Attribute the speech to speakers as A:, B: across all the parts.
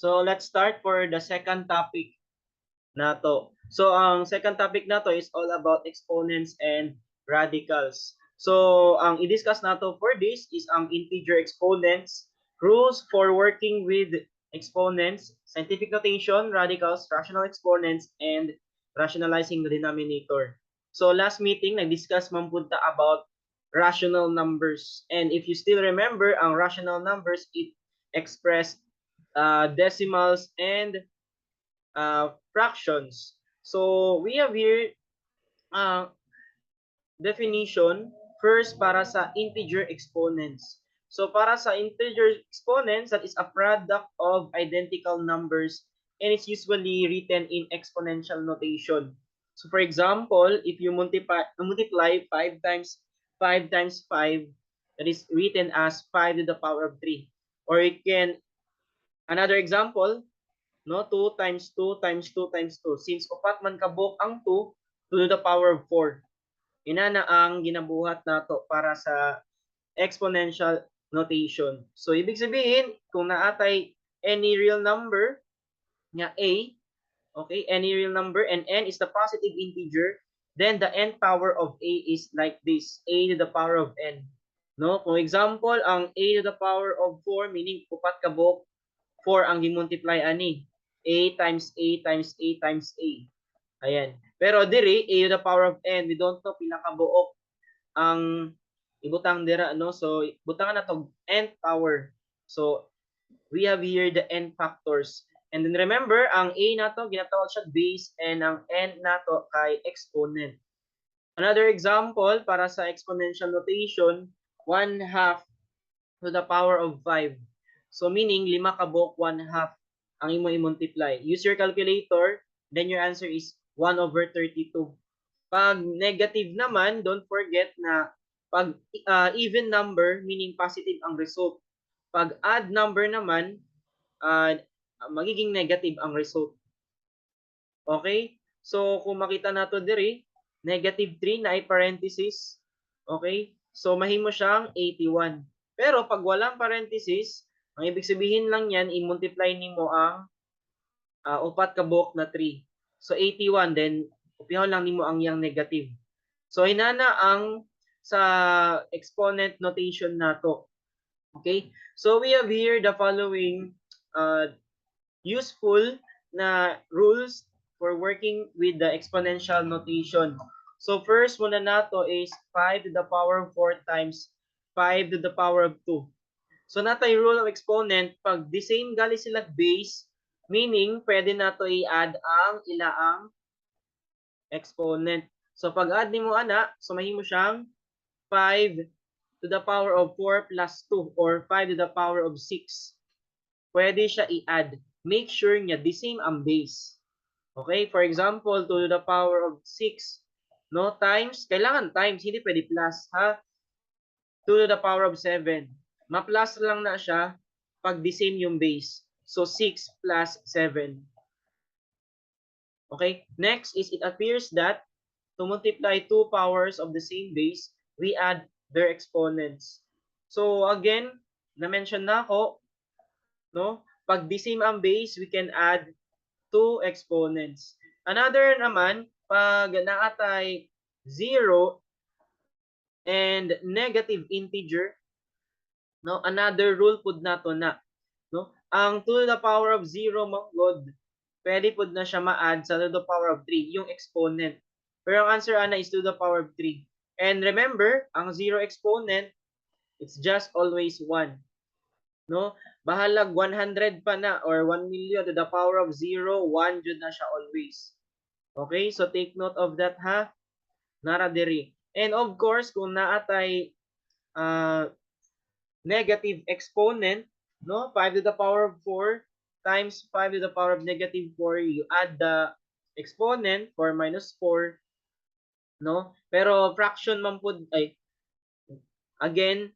A: So let's start for the second topic nato. So ang second topic nato is all about exponents and radicals. So ang i-discuss nato for this is ang integer exponents, rules for working with exponents, scientific notation, radicals, rational exponents, and rationalizing the denominator. So last meeting, nag-discuss man pud ta about rational numbers. And if you still remember, ang rational numbers, it express decimals and fractions. So we have here definition first para sa integer exponents. So para sa integer exponents, that is a product of identical numbers and it's usually written in exponential notation. So for example, if you multiply 5 times 5 times 5, that is written as 5 to the power of 3. Or you can, another example, no, 2 times 2 times 2 times 2. Since upat man kabuok ang 2, 2 to the power of 4. Inana ang ginabuhat nato para sa exponential notation. So ibig sabihin, kung naa tay any real number nga a, okay, any real number and n is the positive integer, then the n power of a is like this, a to the power of n. No? Kung example, ang a to the power of 4, meaning upat ka buok 4 ang gi-multiply ani. A times a times a times a. Ayan. Pero diri, a to the power of n, we don't know pila ka buok ang ibutang dira, no? So butangan nato n power. So we have here the n factors. And then remember, ang a nato ginatawag siya base and ang n nato kay exponent. Another example para sa exponential notation, 1 half to the power of 5. So meaning lima ka buok 1 half ang imo i-multiply. Use your calculator, then your answer is 1 over 32. Pag negative naman, don't forget na pag even number, meaning positive ang result. Pag odd number naman, magiging negative ang result. Okay? So, kung makita nato diri, negative 3 naay parenthesis. Okay? So, mahimo siyang 81. Pero pag walang parenthesis, ang ibig sabihin lang yan, i-multiply nimo ang upat ka buok na 3. So, 81, then kopyahon lang nimo ang iyang negative. So, inana ang sa exponent notation nato. Okay? So, we have here the following useful na rules for working with the exponential notation. So, first muna nato is 5 to the power of 4 times 5 to the power of 2. So, naa tay rule of exponent, pag the same gali sila base, meaning pwede nato i-add ang ilaang exponent. So, pag add nimo ana, so mahimo siyang 5 to the power of 4 plus 2 or 5 to the power of 6. Pwede siya i-add. Make sure niya the same ang base. Okay? For example, 2 to the power of 6, no, times, kailangan times, hindi pwede plus, ha? 2 to the power of 7. Ma-plus lang na siya pag the same yung base. So, 6 plus 7. Okay? Next is it appears that to multiply two powers of the same base, we add their exponents. So again, na-mention nako, no? Pag the same ang base, we can add two exponents. Another naman, pag naa tay 0 and negative integer, no? Another rule pud nato na, no? Ang 2 to the power of 0 man gud, pwede pud na siya ma-add sa 2 to the power of 3, yung exponent. Pero ang answer ana is 2 to the power of 3. And remember, ang 0 exponent, it's just always 1. No? Bahalag 100 pa na or 1 million to the power of 0, 1 jud na siya always. Okay? So take note of that, ha. Nara diri. And of course, kung naa tay negative exponent, no? 5 to the power of 4 times 5 to the power of negative 4, you add the exponent, 4 minus 4, no? Pero fraction man pud ay again,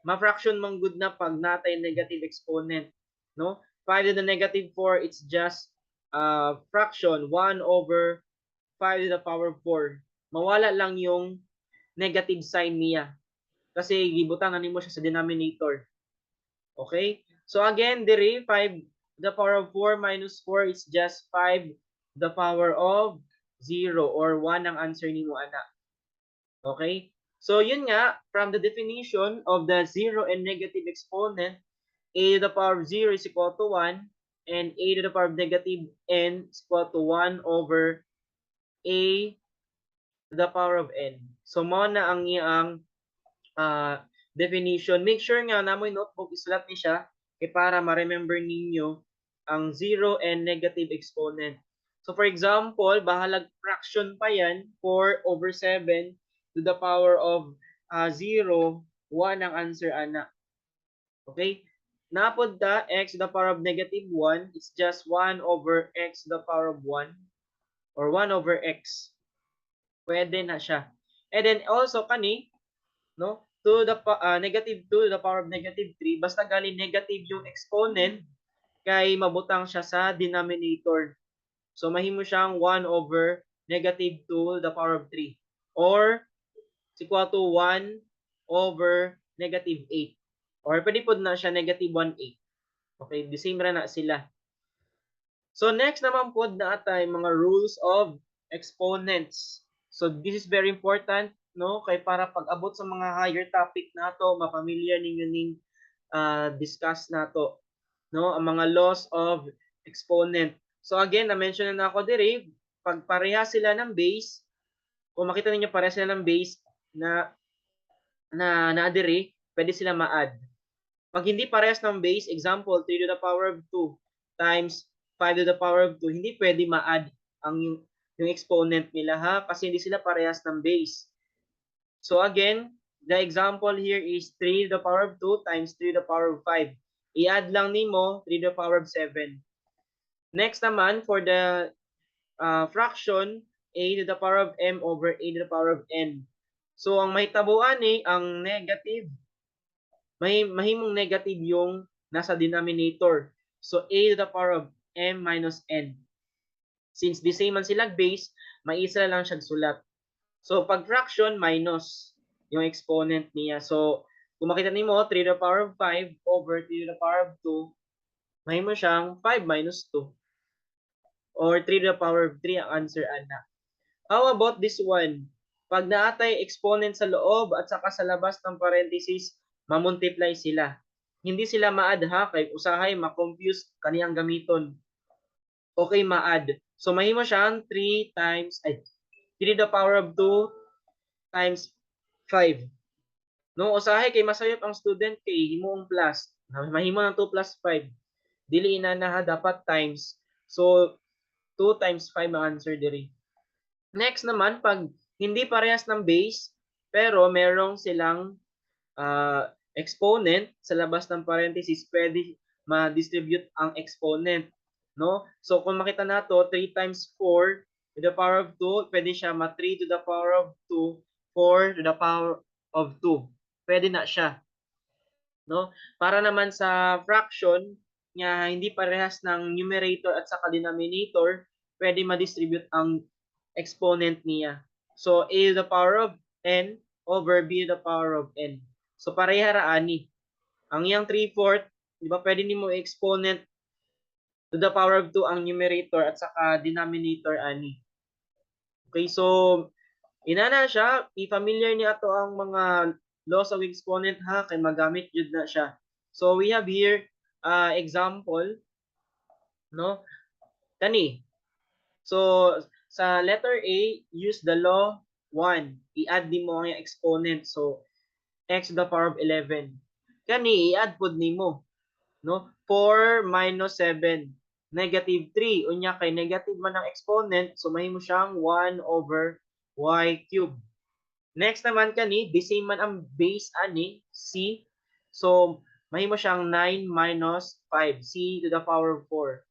A: ma-fraction man gud na pag naa tay negative exponent, no? 5 to the negative 4, it's just fraction 1 over 5 to the power of 4. Mawala lang yung negative sign niya kasi gibutang na nimo siya sa denominator. Okay? So again, diri 5 to the power of 4 minus 4 is just 5 to the power of 0 or 1 ang answer nimo ana. Okay? So yun nga, from the definition of the 0 and negative exponent, a to the power of 0 is equal to 1 and a to the power of negative n is equal to 1 over a to the power of n. So mao na ang iyang definition. Make sure nga naa moy notebook, isulat ni siya kay para ma-remember ninyo ang 0 and negative exponent. So for example, bahalag fraction pa yan, 4 over 7 to the power of 0, 1 ang answer ana. Okay? Naa pod ta x to the power of negative 1, it's just 1 over x to the power of 1 or 1 over x. Pwede na siya. And then also kani, no? To the negative 2 to the power of negative 3, basta gali negative yung exponent, kay mabutang siya sa denominator. So mahimo siyang 1 over negative 2 to the power of 3 or is equal to 1 over negative 8. Or pwede pod na siya negative 1 8. Okay, the same ra na sila. So next naman pod naa tay mga rules of exponents. So this is very important, no, kay para pag-abot sa mga higher topic nato, mapamilyar ninyo ning discuss nato, no, ang mga laws of exponent. So again, na-mention na nako diri, pag pareha sila ng base, kung makita ninyo pareha sila ng base na naa diri, pwede sila ma-add. Pag hindi parehas ng base, example, 3 to the power of 2 times 5 to the power of 2, hindi pwede ma-add ang yung exponent nila ha, kasi hindi sila parehas ng base. So again, the example here is 3 to the power of 2 times 3 to the power of 5. I-add lang nimo 3 to the power of 7. Next naman, for the fraction, a to the power of m over a to the power of n. So ang mahitabuan ni ang negative, may mahimong negative yung nasa denominator. So a to the power of m minus n. Since the same man sila base, maisa lang siya sulat. So pag fraction, minus yung exponent niya. So kung makita nimo 3 to the power of 5 over 3 to the power of 2, mahimo siyang 5 minus 2. Or 3 to the power of 3 ang answer ana. How about this one? Pag naa tay exponent sa loob at saka sa labas ng parenthesis, mamultiply sila. Hindi sila ma-add ha, kay usahay ma-confuse kaniyang gamiton. Okay, ma-add. So mahimo siyang 3 times, ay, 3 to the power of 2 times 5. No, usahay kay masayop ang student kay himuong plus. Mahimo ng 2 plus 5. Dili ina na ha, dapat times. So 2 times 5 ang answer diri. Next naman, pag hindi parehas ng base, pero merong silang exponent sa labas ng parenthesis, pwede ma-distribute ang exponent. No? So kung makita nato, 3 times 4 to the power of 2, pwede siya ma 3 to the power of 2, 4 to the power of 2. Pwede na siya. No? Para naman sa fraction, nga hindi parehas ng numerator at saka denominator, pwede ma-distribute ang exponent niya. So, a to the power of n over b to the power of n. So, pareha ra ani. Ang iyang 3/4, di ba, pwede nimo exponent to the power of 2 ang numerator at saka denominator ani. Okay, so inana siya, i-familiar niya ato ang mga laws of exponent ha, kay magamit jud na siya. So we have here example, no? Kani. So sa letter A, use the law 1. I-add nimo ang exponent. So x to the power of 11. Kani i-add pod nimo, no? 4 minus 7, negative 3. Unya kay negative man ang exponent, so mahimo siyang 1 over y cube. Next naman kani, the same man ang base ani, c. So mahimo siyang 9 minus 5, c to the power of 4.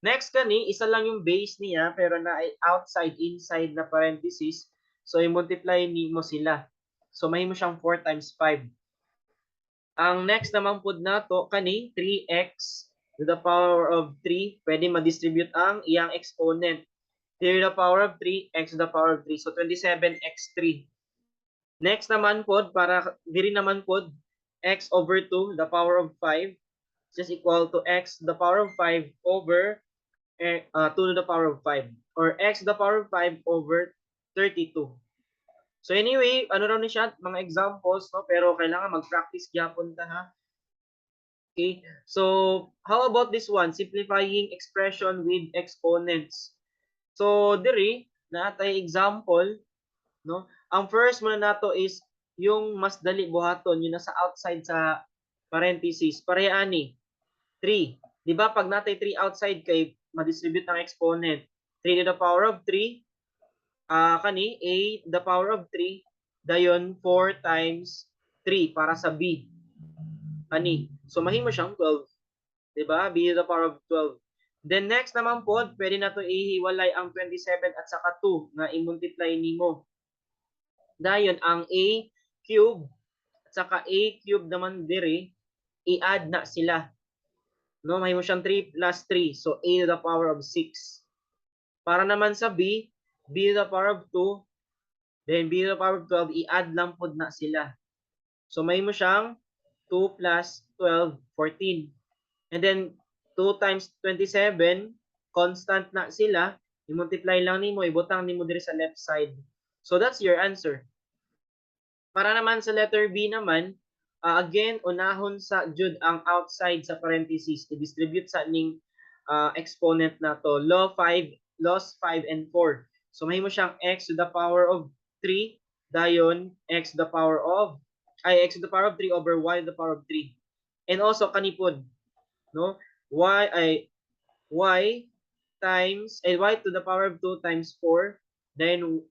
A: Next kani, isa lang yung base niya pero na outside, inside na parenthesis. So i-multiply nimo sila. So mahimo siyang 4 times 5. Ang next naman pud nato kani, 3x to the power of 3, pwede ma-distribute ang iyang exponent. 3 to the power of 3, x to the power of 3. So 27x3. Next naman pod, para diri naman pod, x over 2 the power of 5. is just equal to x to the power of 5 over 2 to the power of 5 or x to the power of 5 over 32. So anyway, ano raw ni siya, mga examples, no? Pero kailangan mag-practice gyapon ta, ha. Okay? So, how about this one? Simplifying expression with exponents. So, diri, naa tay example, no? Ang first muna nato is yung mas dali buhaton, yung nasa outside sa parenthesis. Pareha ani. 3. Di ba pag naa tay 3 outside kay ma-distribute ang exponent? 3 to the power of 3, kani a to the power of 3, dayon 4 times 3 para sa b. Ani. So mahimo siyang 12. Di ba? B to the power of 12. Then next naman po, pwede na to ihiwalay ang 27 at saka 2 nga i-multiply nimo. Dayon ang a cube at saka a cube naman diri, i-add na sila. No, mahimo siyang 3 plus 3. So a to the power of 6. Para naman sa b, b to the power of 2, then b to the power of 12, i-add lang pod na sila. So mahimo siyang 2 plus 12, 14. And then 2 times 27, constant na sila, i-multiply lang nimo, ibutang nimo diri sa left side. So that's your answer. Para naman sa letter B naman, again, unahon sa jud ang outside sa parenthesis, i-distribute sa ning exponent na to, law 5, laws 5 and 4. So mahimo siyang x to the power of 3, dayon x to the power of ay x to the power of 3 over y to the power of 3. And also kani pod, no? Y ay y times ay y to the power of 2 times 4, then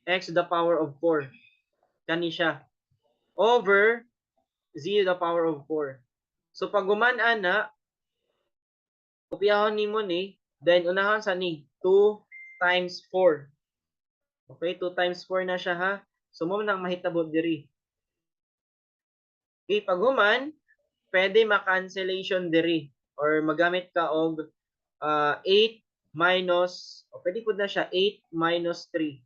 A: x to the power of 4. Kani siya. Over z to the power of 4. So pag human ana, kopyahon nimo ni, then unahon sa ni 2 times 4. Okay, 2 times 4 na siya, ha. So mao nang mahitabo diri. Okay, pag human, pwede ma-cancellation diri or magamit ka og 8 minus, o pwede pud na siya 8 minus 3.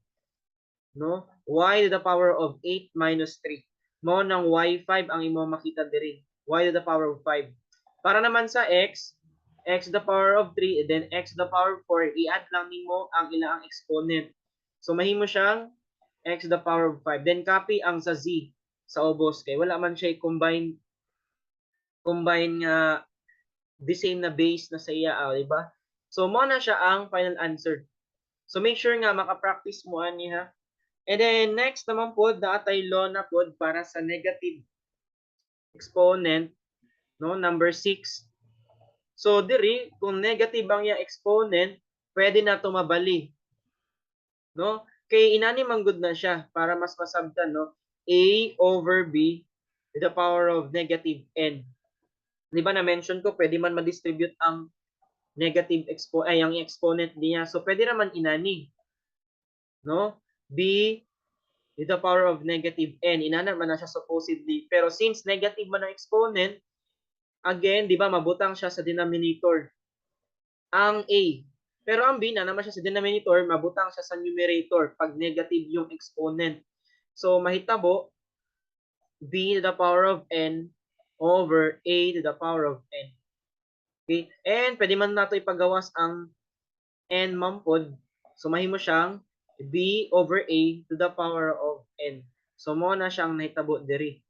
A: No? Y to the power of 8 minus 3. Mao nang y5 ang imo makita diri. Y to the power of 5. Para naman sa x, x to the power of 3 and then x to the power of 4, i-add lang nimo ang ilang exponent. So mahimo siyang x to the power of 5. Then copy ang sa z sa ubos kay wala man siya combine combine nga the same na base na sa iya, di ba? So mao na siya ang final answer. So make sure nga maka-practice mo ani, ha. And then next naman pod, naa tay law na pod para sa negative exponent, no, number 6. So diri, kung negative ang iya exponent, pwede na to mabali. No? Kay inani man gud na siya para mas masabtan, no? A over B to the power of negative n. Di ba na-mention ko pwede man ma-distribute ang negative expo ay ang exponent niya. So pwede naman inani. No? B to the power of negative n. Inana man na siya supposedly. Pero since negative man ang exponent, again, di ba, mabutang siya sa denominator. Ang A. Pero ang B na naman siya sa denominator, mabutang siya sa numerator pag negative yung exponent. So mahitabo B to the power of n over A to the power of n. Okay? And pwede man nato ipagawas ang n man pod. So mahimo siyang B over A to the power of n. So mao na siyang nahitabo diri.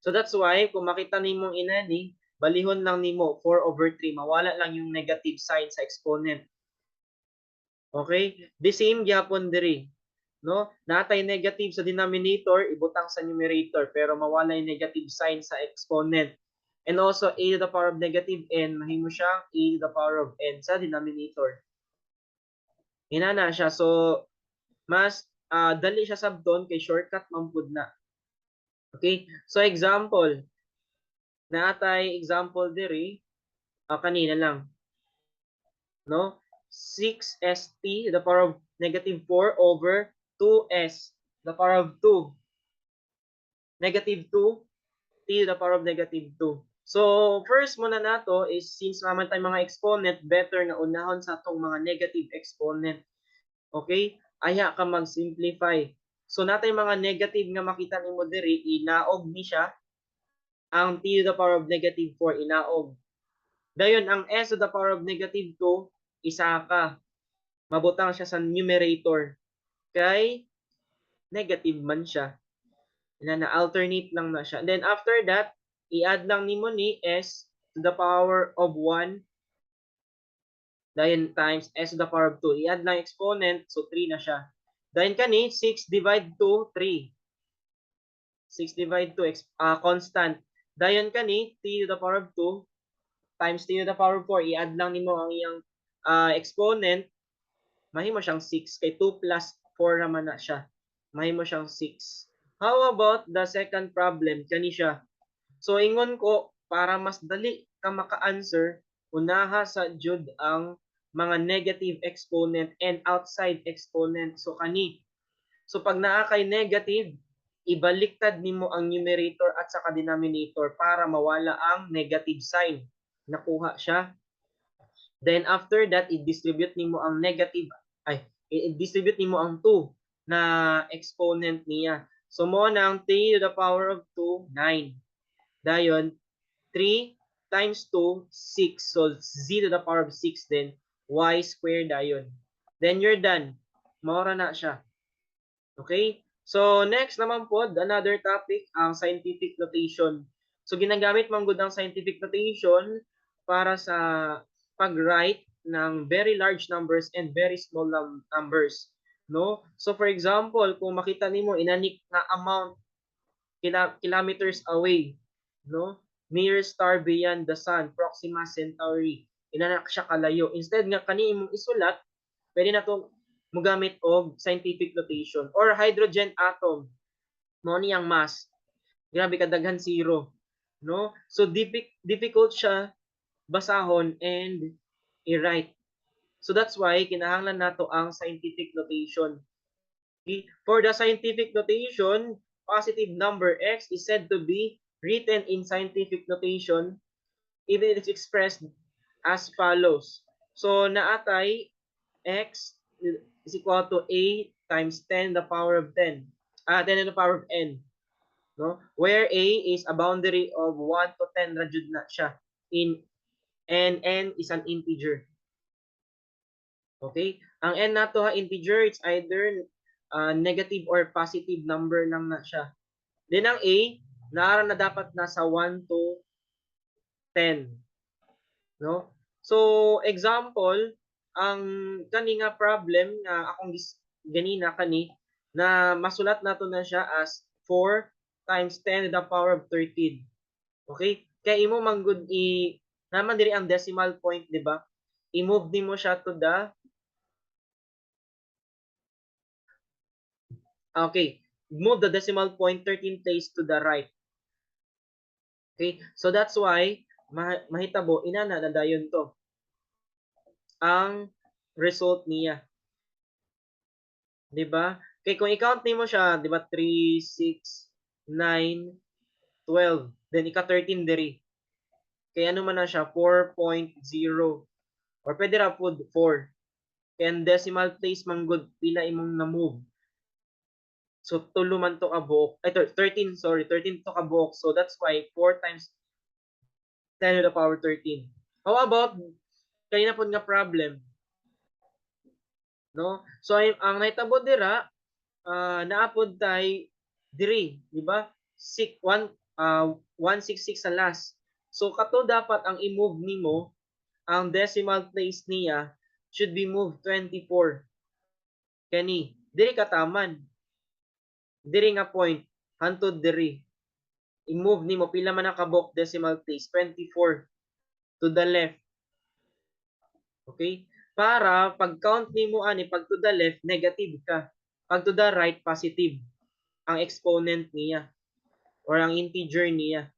A: So that's why kung makita nimong inani, balihon lang nimo 4 over 3, mawala lang yung negative sign sa exponent. Okay? The same gyapon diri. No? Naa tay negative sa denominator, ibutang sa numerator, pero mawala yung negative sign sa exponent. And also a to the power of negative n, mahimo siyang a to the power of n sa denominator. Inana siya. So mas dali siya sabton kay shortcut man pud na. Okay? So example, naa tay example diri, kanina lang. No? 6st to the power of negative 4 over 2s to the power of 2. Negative 2 t to the power of negative 2. So, first muna nato is since naman tayo mga exponent, better nga unahon sa atong mga negative exponent. Okay? Ayha ka mag-simplify. So, naa tay mga negative nga makita nimo diri, inaog ni siya. Ang t to the power of negative 4, inaog. Dayon ang s to the power of negative 2, isa ka. Mabutang siya sa numerator. Kay negative man siya. Na, na alternate lang na siya. Then after that, i-add lang nimo ni s to the power of 1 dayon times s to the power of 2. I-add lang exponent, so 3 na siya. Dayon kani 6 divide 2, 3. 6 divide 2, constant. Dayon kani t to the power of 2 times t to the power of 4. I-add lang nimo ang iyang exponent, mahimo siyang 6 kay 2 plus 4 naman na siya. Mahimo siyang 6. How about the second problem? Kani siya. So ingon ko, para mas dali ka maka-answer, unaha sa jud ang mga negative exponent and outside exponent. So kani. So pag naa kay negative, ibaliktad nimo ang numerator at saka denominator para mawala ang negative sign. Nakuha siya. Then after that, i-distribute nimo ang negative, ay, i-distribute nimo ang 2 na exponent niya. So mo na ang 3 to the power of 2, 9. Dayon, 3 times 2, 6. So z to the power of 6, then y squared dayon. Then you're done. Mao ra na siya. Okay? So next naman po, another topic, ang scientific notation. So ginagamit man gud ang scientific notation para sa pag-write ng very large numbers and very small numbers, no? So for example, kung makita nimo inani nga amount kilometers away, no? Nearest star beyond the sun, Proxima Centauri. Inana siya kalayo. Instead nga kani imong isulat, pwede na to mogamit og scientific notation or hydrogen atom. Mao niyang mass. Grabe kadaghan zero, no? So difficult siya basahon and i-write. So that's why kinahanglan nato ang scientific notation. Okay? For the scientific notation, positive number x is said to be written in scientific notation even if it's expressed as follows. So naa tay x is equal to a times 10 the power of 10. Ah, 10 to the power of n. No? Where a is a boundary of 1 to 10 ra jud na siya in and n is an integer. Okay? Ang n nato ha, integer, it's either negative or positive number lang na siya. Then ang a, naara na dapat nasa 1 to 10. No? So, example, ang kani nga problem nga akong ganina kani na masulat nato na siya as 4 times 10 to the power of 13. Okay? Kaya imo manggod i naman diri ang decimal point, di ba? I-move nimo siya to the. Okay, move the decimal point 13 place to the right. Okay? So that's why mahitabo inana na dayon to ang result niya. 'Di ba? Kay kung i-count nimo siya, 'di ba, 3, 6, 9, 12, then ika 13 diri. Kay ano man na siya, 4.0 or pwede ra pud 4. Kay ang decimal place man gud, pila imong na-move. So tulo man to ka buok. Ay, 13, sorry, 13 to ka buok. So that's why 4 times 10 to the power 13. How about kanina pod nga problem? No? So ay, ang nahitabo dira, naa pod tay diri, di ba? 6 1 166 sa last. So kato dapat ang i-move nimo, ang decimal place niya should be moved 24. Kani, diri kataman. Diri nga point hantod diri. I-move nimo pila man ang kabuok decimal place, 24 to the left. Okay? Para pag count nimo ani, pag to the left, negative ka. Pag to the right, positive ang exponent niya or ang integer niya.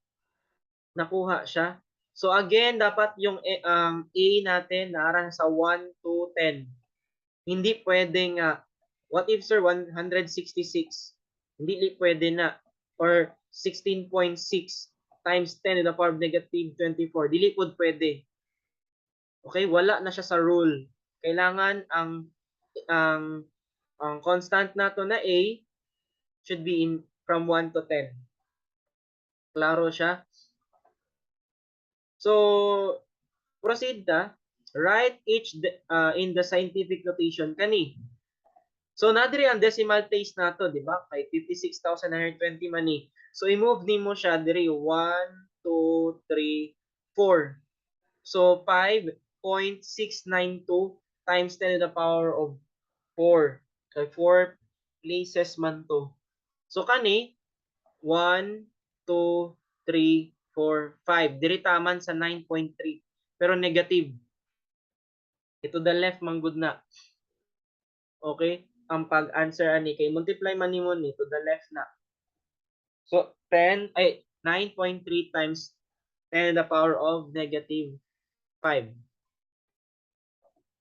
A: Nakuha siya. So again, dapat yung eh, ang A natin naara sa 1 to 10. Hindi pwede nga, what if, sir, 166? Hindi pwede na, or 16.6 times 10 to the power of negative 24. Dili pod pwede. Okay, wala na siya sa rule. Kailangan ang constant nato na A should be in from 1 to 10. Klaro siya? So, Proceed ta. Write each in the scientific notation kani. So naa diri ang decimal place nato, di ba? Kay 56,920 man ni. So i-move nimo siya diri 1, 2, 3, 4. So 5.692 times 10 to the power of 4. Kay 4 places man to. So kani 1, 2, 3, 4, 5. Diri taman sa 9.3. Pero negative. To the left man gud na. Okay? Ang pag-answer ani kay multiply man nimo ni, to the left na. So 10 ay 9.3 times 10 to the power of negative 5.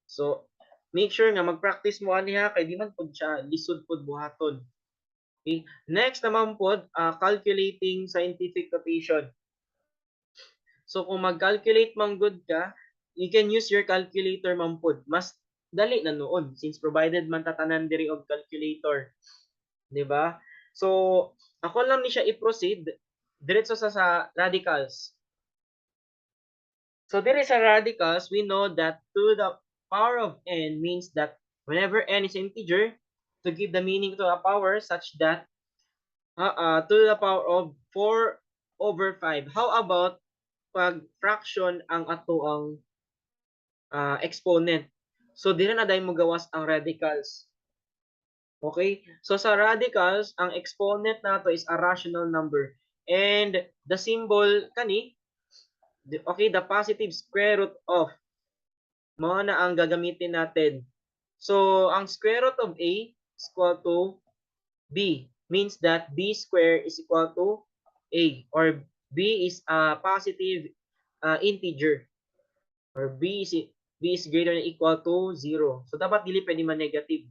A: So make sure nga mag-practice mo ani ha, kay di man pud siya lisod pud buhaton. Okay? Next naman pod, calculating scientific notation. So kung mag-calculate man gud ka, you can use your calculator man pod. Mas dali na nuon since provided man tatanan diri og calculator. 'Di ba? So ako lang ni siya i-proceed diretso sa radicals. So diri sa radicals, we know that to the power of n means that whenever n is integer, to give the meaning to a power such that to the power of 4 over 5. How about pag fraction ang ato ang exponent? So diri na dayon mo gawas ang radicals. Okay? So sa radicals, ang exponent nato is a rational number. And the symbol kani, okay, the positive square root of mao na ang gagamitin natin. So ang square root of A is equal to B, means that B square is equal to A or B is a positive integer or B is greater than or equal to 0. So dapat dili pwede man negative.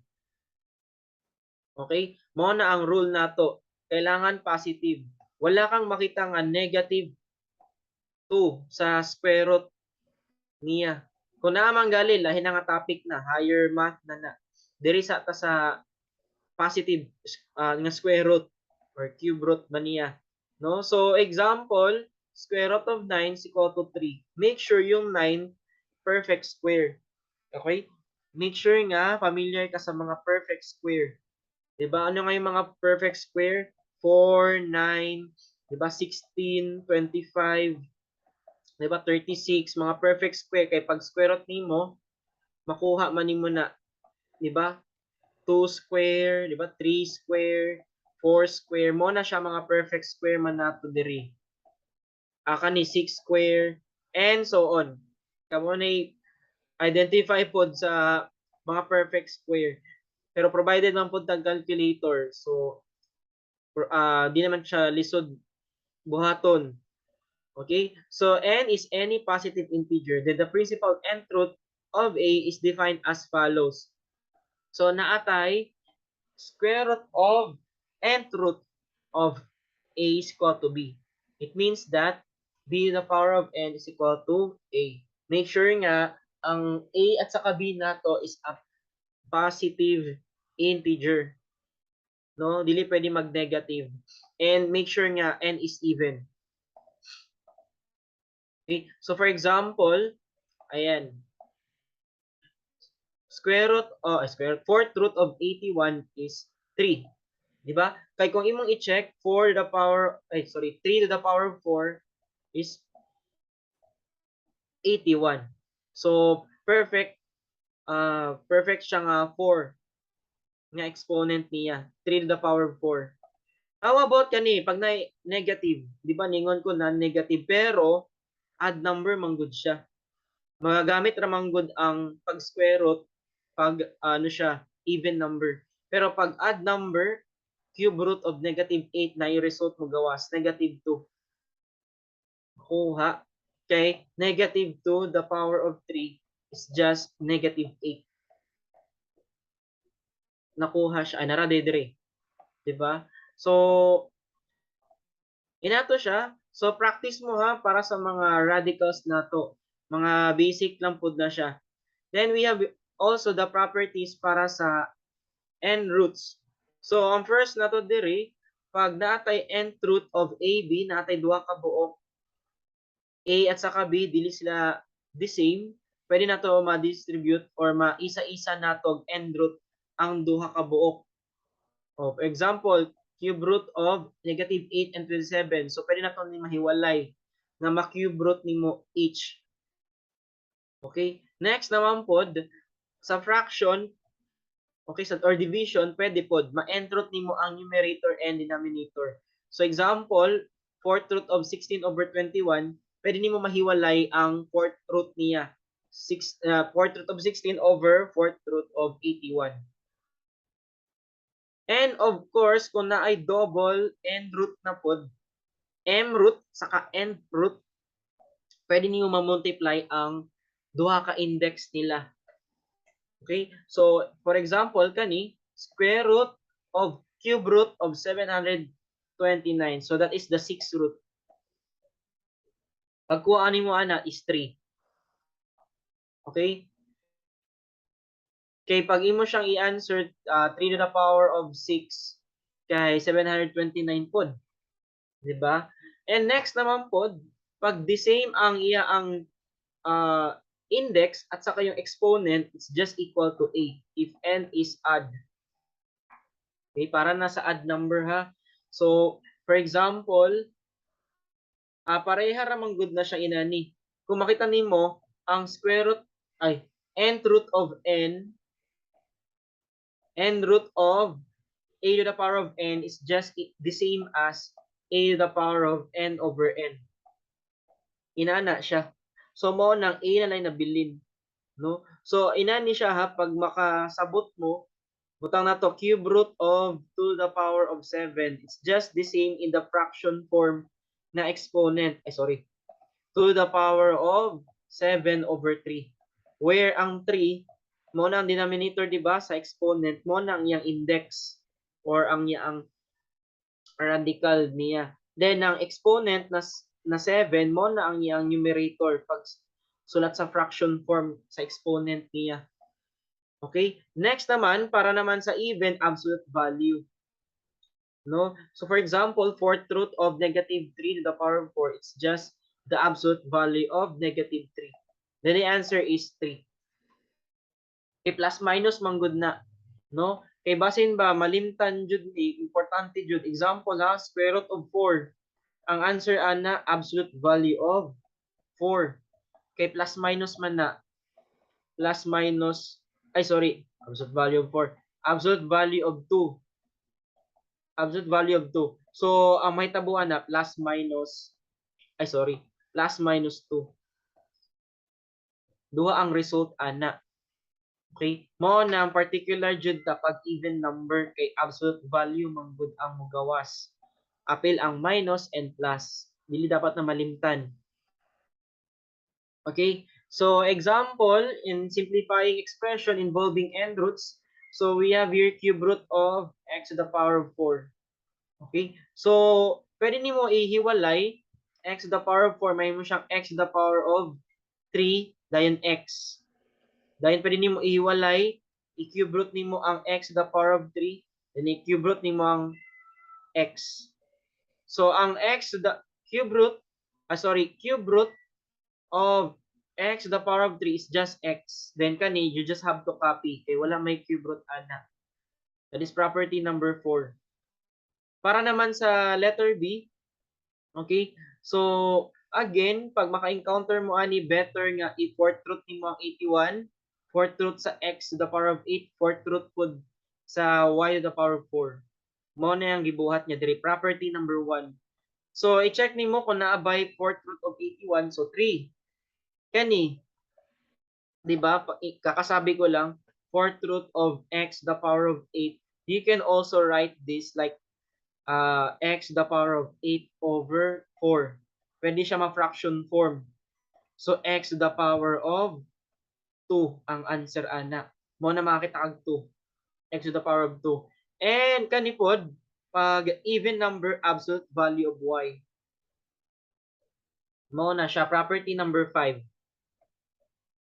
A: Okay? Mao na ang rule nato. Kailangan positive. Wala kang makita nga negative 2 sa square root niya. Kung naa man gali, lahi na nga topic na, higher math na na. Diri sa ta sa positive nga square root or cube root ba niya. No? So example, square root of 9 is equal to 3. Make sure yung 9 perfect square. Okay? Make sure nga familiar ka sa mga perfect square. 'Di ba? Ano nga yung mga perfect square? 4, 9, 'di ba? 16, 25, 'di ba? 36, mga perfect square kay pag square root nimo, makuha man nimo na, 'di ba? 2 square, 'di ba? 3 square, 4 square, mao na siya, mga perfect square man nato diri. Ah, kani 6 square and so on. Kamo na identify pod sa mga perfect square. Pero provided man pod tag calculator. So di naman siya lisod buhaton. Okay? So n is any positive integer. Then the principal nth root of A is defined as follows. So naa tay square root of nth root of A is equal to B. It means that B to the power of n is equal to A. Make sure nga ang A at saka B nato is a positive integer. No, dili pwede mag-negative. And make sure nga n is even. Okay? So for example, ayan. Square root, oh, square fourth root of 81 is 3. Di ba? Kay kung imong i-check, 4 to the power, ay sorry, 3 to the power of 4 is 81. So perfect siya nga 4 nga exponent niya, 3 to the power of 4. How about kani pag na negative? Di ba ningon ko na negative pero odd number man gud siya. Magagamit ra man gud ang pag square root pag ano siya, even number. Pero pag odd number, cube root of negative 8 na i-result mo gawas negative 2. Makuha kay negative 2 the power of 3 is just negative 8. Nakuha siya, ay nara dire. 'Di ba? So inato siya. So practice mo ha para sa mga radicals nato. Mga basic lang pud na siya. Then we have also the properties para sa n roots. So ang first nato diri, pag naa tay nth root of AB, naa tay duha ka buok A at saka B, dili sila the same, pwede nato ma-distribute or maisa-isa nato nth root ang duha ka buok. Oh, for example, cube root of negative 8 and 27. So pwede nato ni mahiwalay nga ma-cube root nimo each. Okay? Next naman pod sa fraction, okay, sa or division, pwede pod ma-nth root nimo ang numerator and denominator. So example, fourth root of 16 over 21, pwede nimo mahiwalay ang fourth root niya. Fourth root of 16 over fourth root of 81. And of course, kung naay double nth root na pod, m root saka n root, pwede niyo ma-multiply ang duha ka index nila. Okay? So, for example, kani, square root of cube root of 729. So, that is the sixth root. Pagkuha nimo ana is 3. Okay? Kay pag imo siyang i-answer, 3 to the power of 6 kay 729 pod. 'Di ba? And next naman pod, pag the same ang iya ang index at saka yung exponent, it's just equal to a if n is odd. Okay, para nasa odd number ha. So, for example, pareha ra man gud na siya inani. Kung makita nimo ang square root ay nth root of n, n root of a to the power of n is just the same as a to the power of n over n. Inana siya. So mao nang a na lang nabilin, no? So inani siya ha, pag makasabot mo, butang nato cube root of 2 to the power of 7. It's just the same in the fraction form na exponent. Ay, sorry. 2 to the power of 7 over 3. Where ang 3 mao na ang denominator, di ba, sa exponent, mao na ang iyang index or ang iyang radical niya. Then ang exponent na 7 mao na ang iyang numerator pag sulat sa fraction form sa exponent niya. Okay? Next naman, para naman sa even, absolute value. No? So for example, fourth root of negative 3 to the power of 4, it's just the absolute value of negative 3. Then the answer is 3. Okay, plus minus man gud na, no? Kay basin ba malimtan jud ni, importante jud. Example ha, square root of 4. Ang answer ana, absolute value of 4. Kay plus minus man na. Plus minus, ay sorry, absolute value of 4. Absolute value of 2. Absolute value of 2. So, ang may tabuan na plus minus, ay sorry, plus minus 2. Duha ang result ana. Okay? Mao na ang particular jud ta pag even number kay absolute value man gud ang mugawas. Apil ang minus and plus. Dili dapat na malimtan. Okay? So example in simplifying expression involving nth roots. So we have here cube root of x to the power of 4. Okay? So pwede nimo ihiwalay x to the power of 4, mahimo siyang x to the power of 3 dayon x. Dayon pwede nimo ihiwalay, i-cube root nimo ang x to the power of 3, then i-cube root nimo ang x. So ang x to the cube root, sorry, cube root of x to the power of 3 is just x. Then kani, you just have to copy. Kay wala may cube root ana. That is property number 4. Para naman sa letter B, okay? So, again, pag maka-encounter mo ani, better nga i-fourth root nimo ang 81, fourth root sa x to the power of 8, fourth root pud sa y to the power of 4. Mao na yung gibuhat niya diri, property number 1. So, i-check nimo kung naa bay fourth root of 81, so 3. Kani, di ba? Kakasabi ko lang, fourth root of x to the power of 8. You can also write this like x to the power of 8 over 4. Pwede siya ma-fraction form. So, x to the power of 2 ang answer ana. Mao na makakita kag 2. X to the power of 2. And kani pod, pag even number, absolute value of y. Mao na siya, property number 5.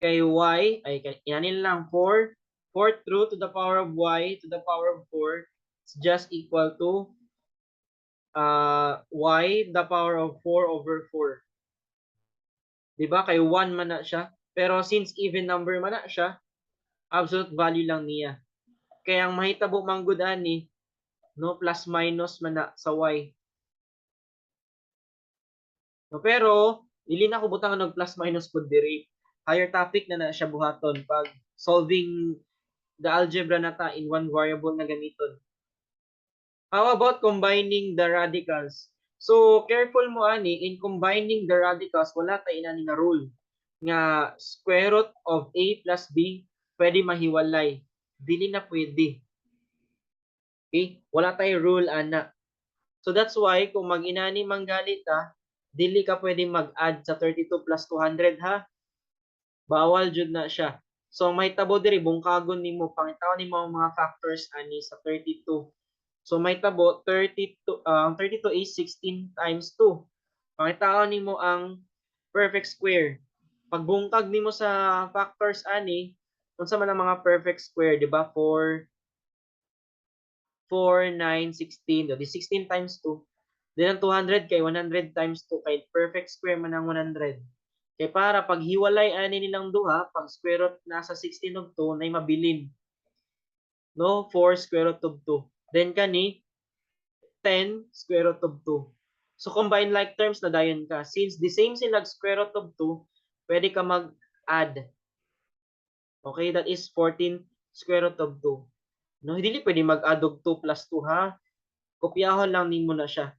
A: Kay y, ay yanin lang, 4, fourth root to the power of y to the power of 4, it's just equal to y the power of 4 over 4. 'Di ba? Kay 1 man na siya. Pero since even number man na siya, absolute value lang niya. Kaya ang mahitabo man gud ani, no, plus minus man na sa y. No, pero dili na ko butangan og plus minus pud diri. Higher topic na na siya buhaton pag solving the algebra na ta, in one variable na gamiton. How about combining the radicals? So careful mo ani in combining the radicals, wala tay inani nga rule nga square root of a plus b pwede mahiwalay. Dili na pwede. Okay? Wala tay rule ana. So that's why kung mag-inani manggalit ta, dili ka pwede mag-add sa 32 plus 200 ha. Bawal jud na siya. So ang mahitabo diri, bungkagon nimo, pangitaon nimo ang mga factors ani sa 32. So mahitabo 32, ang 32 is 16 times 2. Pangitaon nimo ang perfect square. Pagbungkag nimo sa factors ani, unsa man ang mga perfect square, di ba? 4 4 9 16, di 16 times 2. Then ang 200 kay 100 times 2 kay perfect square man ang 100. Kay para pag hiwalay ani nilang duha, pag square root nasa 16 og 2 nay mabilin. No, 4 square root of 2. Then kani 10 square root of 2. So combine like terms na dayon ka. Since the same sila square root of 2, pwede ka mag-add. Okay, that is 14 square root of 2. No, hindi pwede mag-add og 2 plus 2 ha. Kopyahon lang nimo na siya.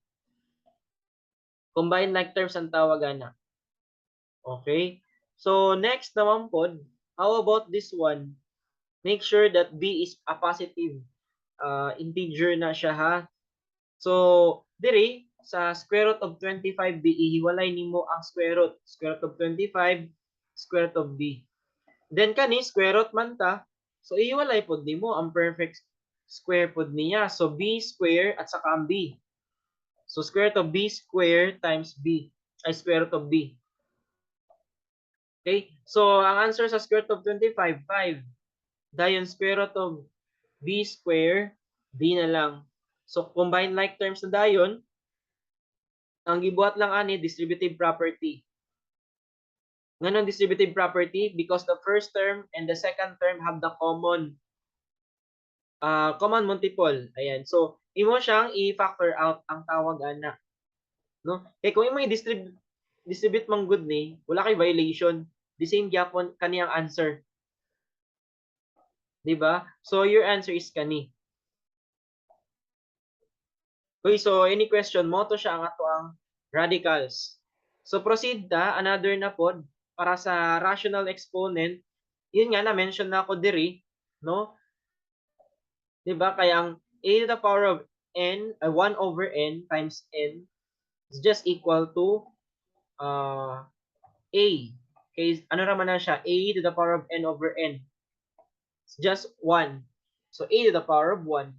A: Combine like terms ang tawag ana. Okay? So next naman pod, how about this one? Make sure that b is a positive integer na siya ha. So diri sa square root of 25b, ihiwalay nimo ang square root. Square root of 25, square root of b. Then kani square root man ta, so ihiwalay pod nimo ang perfect square pod niya. So b square at saka ang b. So square root of b square times b ay square root of b. Okay? So ang answer sa square root of 25, 5. Dayon square root of b square, b na lang. So combine like terms na dayon. Ang gibuhat lang ani, distributive property. Nganong distributive property? Because the first term and the second term have the common multiple. Ayan. So imo siyang i-factor out ang tawag ana. No? Kay kung imo i-distribute distribute man gud ni, wala kay violation. The same gyapon kani ang answer. 'Di ba? So your answer is kani. Okay, so any question mo to siya ang ato ang radicals. So proceed ta another na pod para sa rational exponent. Yun nga, na mention na ako diri, no? 'Di ba? Kaya ang a to the power of n, 1 over n times n is just equal to a. Okay, ano naman na siya? A to the power of n over n. It's just 1. So a to the power of 1.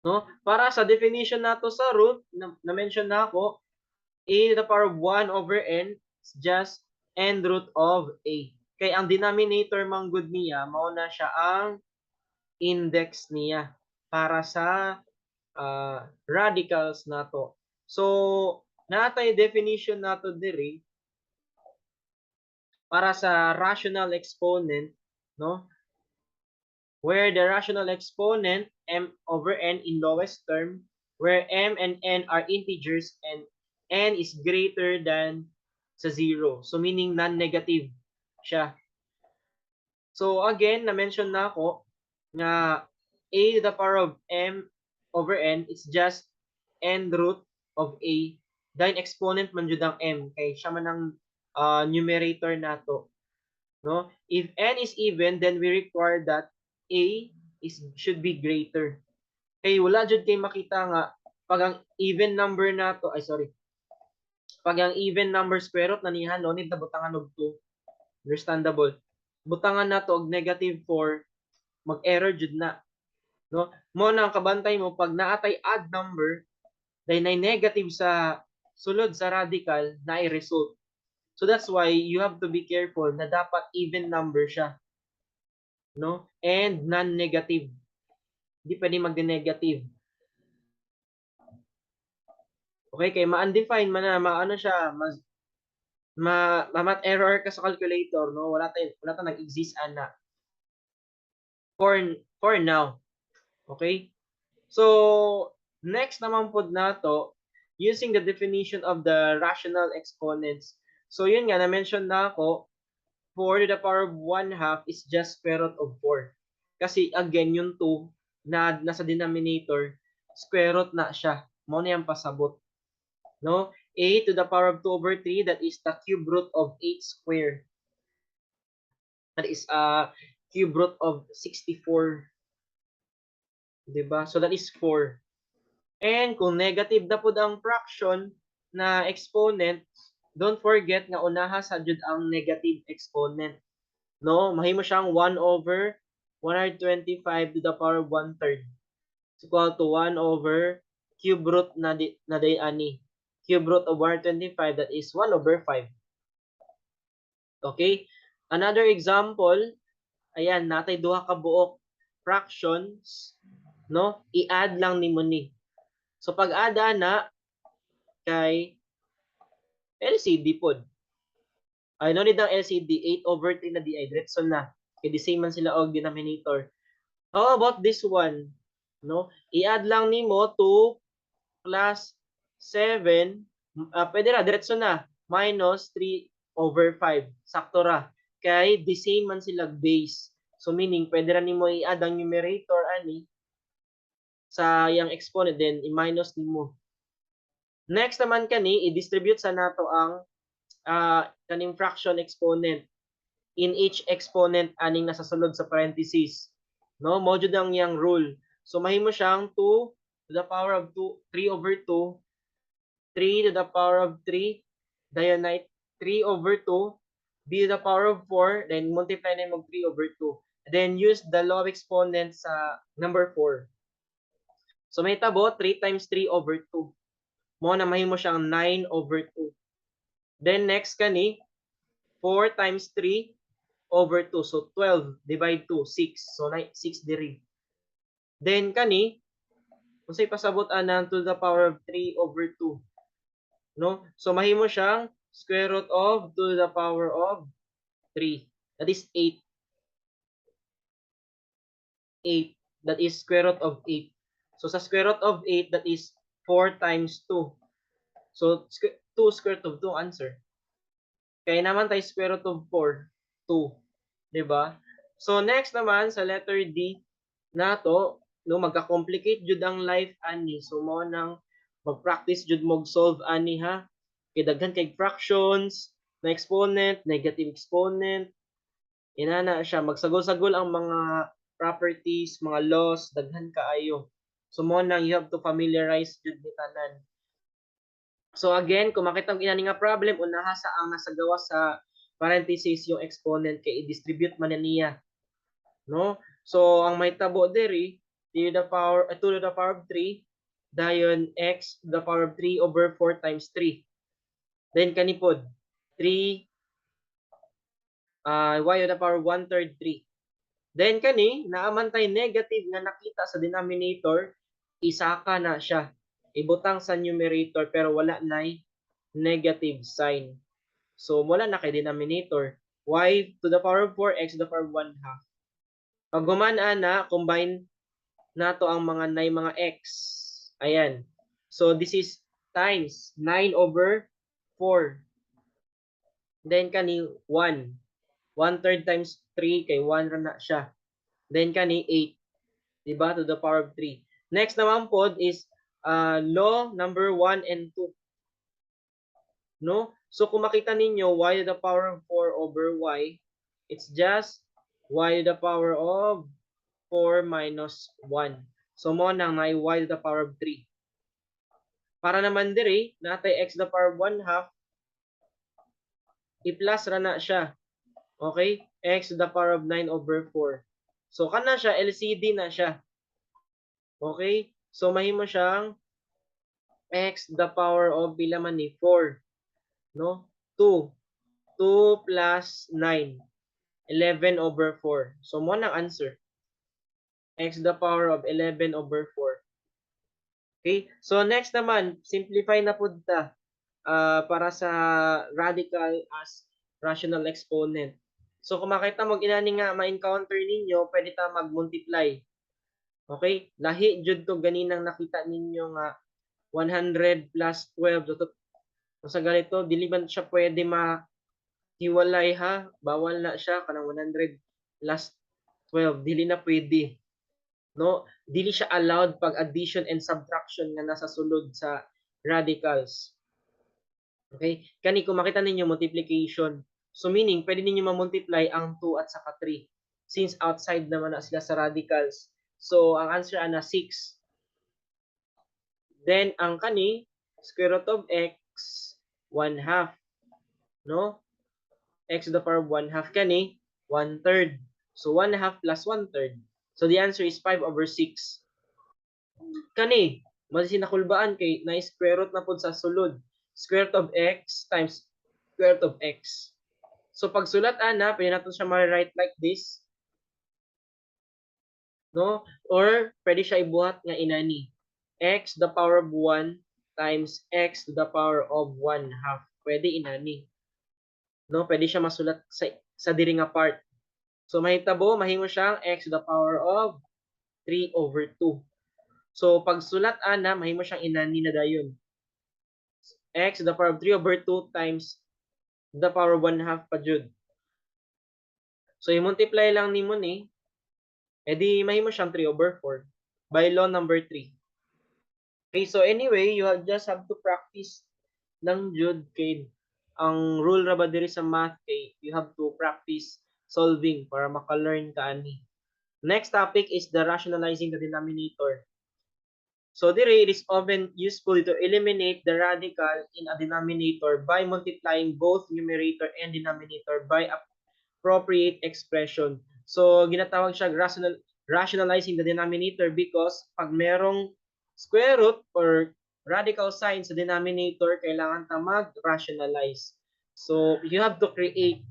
A: No? Para sa definition nato sa root, na-mention na ako, a to the power of 1 over n is just n root of a. Kay ang denominator man gud niya, mao na siya ang index niya para sa radicals nato. So, natay definition nato diri para sa rational exponent, no? Where the rational exponent m over n in lowest term, where m and n are integers and n is greater than sa 0. So meaning non-negative siya. So again, na-mention na ako nga a to the power of m over n is just n root of a. Dahil exponent man jud ang m kay siya man ang numerator nato. No? If n is even, then we require that a is should be greater. Kay wala jud kay makita nga pag ang even number nato, ay sorry. Pag ang even number square root na niya, no need na butangan og 2. Understandable. Butangan nato og negative 4, mag-error jud na. No? Mo na ang kabantay mo pag naatay odd number dahil na negative sa sulod sa radical na result. So that's why you have to be careful na dapat even number siya. No? And non-negative. Hindi pwede mag-negative. Okay, kay ma-undefined man na, maano siya, mas Ma ma-math error ka sa calculator, no? Wala ta nag-exist ana. For now. Okay? So, next naman pod nato, using the definition of the rational exponents. So, yun nga, na-mention nako, 4 to the power of 1 half is just square root of 4. Kasi, again, yung 2 na nasa denominator, square root na siya. Mao na yung pasabot. No? A to the power of 2 over 3, that is the cube root of 8 square. That is cube root of 64. Diba? So that is 4. And kung negative na pud ang fraction na exponent, don't forget nga unaha sa jud ang negative exponent. No? Mahimo siyang 1 over 125 to the power of 1 third. Is equal to 1 over cube root na di ani. Cube root of 125, that is 1 over 5. Okay? Another example, ayan, natay duha ka buok fractions, no? I-add lang nimo ni. So pag-add na kay LCD pod. Ay, no need ang LCD, 8 over 3 na di ay diretso na. Kay the same man sila og denominator. How about this one? No? I-add lang nimo 2 plus 7, pwede ra diretso na, minus 3 over 5. Sakto ra. Kay the same man sila base. So meaning pwede ra nimo i-add ang numerator ani sa iyang exponent, then i-minus nimo. Next naman kani, i-distribute sa nato ang kaning fraction exponent in each exponent aning nasa sulod sa parenthesis. No, mao jud ang iyang rule. So mahimo siyang 2 to the power of 2 3 over 2, 3 to the power of 3, dayon na 3 over 2, b to the power of 4, then multiply na mo 3 over 2. Then use the law of exponents sa number 4. So mahitabo 3 times 3 over 2. Mao na mahimo siyang 9 over 2. Then next kani, 4 times 3 over 2. So 12 divide 2, 6. So 9, 6 diri. Then kani, unsay pasabot anang to the power of 3 over 2? No? So mahimo siyang square root of 2 to the power of 3. That is 8. 8. That is square root of 8. So sa square root of 8, that is 4 times 2. So 2 square root of 2 answer. Kaya naman tayo square root of 4, 2. 'Di ba? So next naman sa letter D nato, no, magka-complicate jud ang life ani. So mao nang mag-practice jud mo solve ani ha. Kay daghan kay fractions, na exponent, negative exponent. Inana siya, magsagol-sagol ang mga properties, mga laws, daghan kaayo. So mao nang you have to familiarize jud ni tanan. So again, kung makita ang inani nga problem, unaha sa ang nasa gawas sa parenthesis yung exponent kay i-distribute man na niya. No? So ang mahitabo diri, 3 to the power 2 to the power of 3, dayon x to the power of 3 over 4 times 3. Then kani pod 3 y to the power 1 third 3. Then kani, naa man tay negative nga nakita sa denominator, isaka na siya. Ibutang sa numerator pero wala nay negative sign. So wala na kay denominator. Y to the power of 4, x to the power of 1 half. Pag human ana, combine nato ang mga nay mga x. Ayan. So this is times 9 over 4. Then kani 1. 1 third times 3 kay 1 ra na siya. Then kani 8. Diba? To the power of 3. Next naman pod is law number 1 and 2. No? So kung makita ninyo, y to the power of 4 over y, it's just y to the power of 4 minus 1. So mao nang nay y to the power of 3. Para naman diri, natay x to the power of 1 half, i-plus ra na siya. Okay? X to the power of 9 over 4. So kana siya, LCD na siya. Okay? So mahimo siyang x to the power of pila man ni 4. No? 2. 2 plus 9. 11 over 4. So mao nang answer. X to the power of 11 over 4. Okay? So next naman, simplify na pud ta. para sa radical as rational exponent. So kung makita mo inani nga ma-encounter ninyo, pwede ta mag-multiply. Okay? Lahi jud to ganinang nakita ninyo nga 100 plus 12. So, sa ganito, dili man siya pwede ma hiwalay ha. Bawal na siya kanang 100 plus 12. Dili na pwede. No? Dili siya allowed pag addition and subtraction nga nasa sulod sa radicals. Okay? Kani kung makita ninyo, multiplication. So meaning, pwede ninyo ma-multiply ang 2 at saka 3 since outside naman na sila sa radicals. So ang answer ana 6. Then ang kani, square root of x 1 half. No? X to the power of 1 half, kani 1 third. So 1 half plus 1 third. So the answer is 5 over 6. Kani, masinakulbaan kay na square root na pud sa sulod. Square root of x times square root of x. So pagsulat ana, pwede nato siya ma-write like this. No? Or pwede siya ibuhat nga inani. X to the power of 1 times x to the power of 1 half. Pwede inani. No, pwede siya masulat sa diri nga part. So mahitabo, mahimo siyang x to the power of 3 over 2. So pagsulat ana, mahimo siyang inani na dayon. X to the power of 3 over 2 times the power of 1 half pa jud. So i-multiply lang nimo ni, edi mahimo siyang 3 over 4 by law number 3. Okay, so anyway, you just have to practice lang jud kay ang rule ra ba diri sa math kay you have to practice solving para maka-learn ka ani. Next topic is the rationalizing the denominator. So diri, it is often useful to eliminate the radical in a denominator by multiplying both numerator and denominator by appropriate expression. So ginatawag siya rationalizing the denominator because pag merong square root or radical sign sa denominator, kailangan ta mag-rationalize. So you have to create.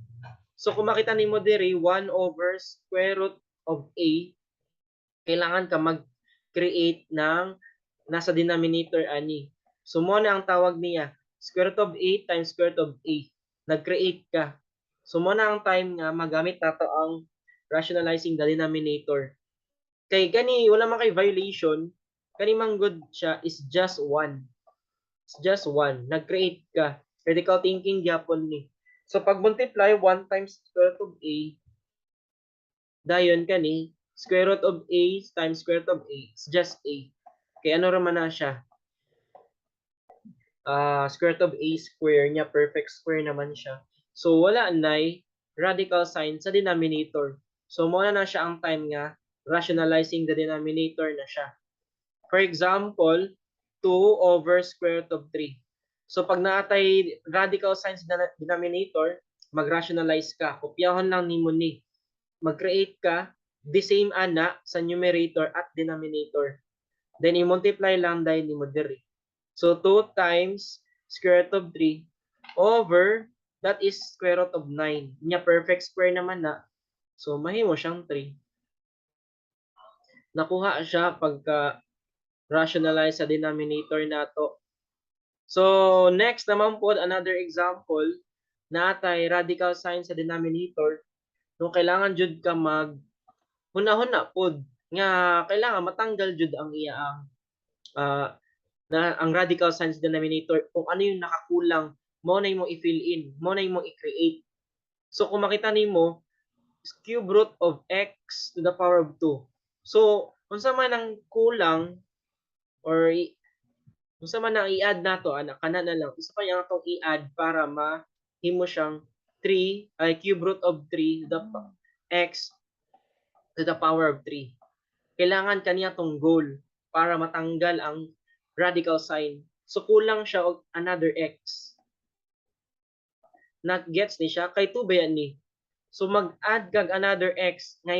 A: So kung makita nimo diri, 1 over square root of a, kailangan ka mag-create ng nasa denominator ani. So mo na ang tawag niya, square root of a times square root of a. Nag-create ka. So mo na ang time nga magamit nato ang rationalizing the denominator. Kay gani wala man kay violation, kani man gud siya is just 1. It's just 1. Nag-create ka. Critical thinking gyapon ni. So pag multiply 1 times square root of a, dayon kani square root of a times square root of a is just a. Kaya ano raman na siya? Square root of a square niya, perfect square naman siya. So wala nay radical sign sa denominator. So mo na siya ang time nga rationalizing the denominator na siya. For example, 2 over square root of 3. So pag naatay radical sign sa denominator, mag-rationalize ka. Kopyahon lang nimo ni. Mag-create ka the same ana sa numerator at denominator. Then i-multiply lang dahil nimo diri. So 2 times square root of 3 over, that is square root of 9. Nya perfect square naman na. So mahimo siyang 3. Nakuha siya pagka rationalize sa denominator nato. So next naman po, another example, naatay radical sign sa denominator no, kailangan jud ka mag hunahuna pod nga kailangan matanggal jud ang iya ang na ang radical sign sa denominator. Kung ano yung nakakulang, mo na imong i-fill in, mo na imong i-create. So kung makita nimo, cube root of x to the power of 2. So unsa man ang kulang or unsa man ang i-add nato ana, kana na lang isa pa yung atong i-add para mahimo siyang 3 ay cube root of 3 the x to the power of 3. Kailangan kaniya tong goal para matanggal ang radical sign. So kulang siya og another x. Not gets ni siya kay 2 ba yan ni. So mag-add kag another x nga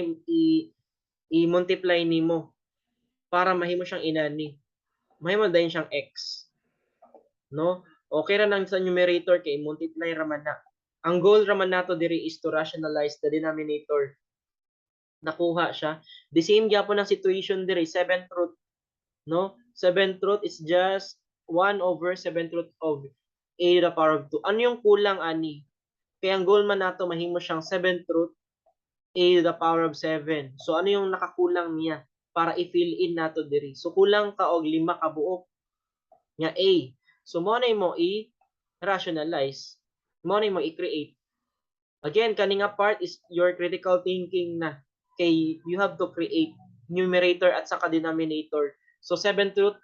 A: i-multiply nimo para mahimo siyang inani. Mahimo dayon siyang x. No? Okay ra nang sa numerator kay multiply ra man na. Ang goal ra man nato diri is to rationalize the denominator. Nakuha siya. The same gyapon ang situation diri, seventh root. No? Seventh root is just 1 over seventh root of a to the power of 2. Ano yung kulang ani? Kaya ang goal man nato, mahimo siyang 7th root a to the power of 7. So ano yung nakakulang niya para i-fill in nato diri? So kulang ka og lima ka buok nga a. So mo na mo i-rationalize. Mo na mo i-create. Again, kani nga part is your critical thinking na kay you have to create numerator at saka denominator. So 7th root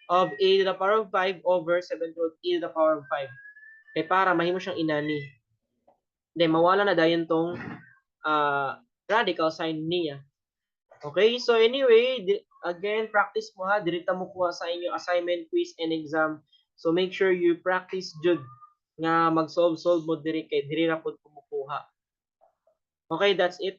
A: of a to the power of 5 over 7th root a to the power of 5. Kay para mahimo siyang inani. Then mawala na dayon tong radical sign niya. Okay, so anyway, again, practice mo ha. Diri ta mo kuha sa inyo assignment, quiz, and exam. So make sure you practice jud nga mag-solve-solve mo diri kay diri ra pud kumukuha. Okay, that's it.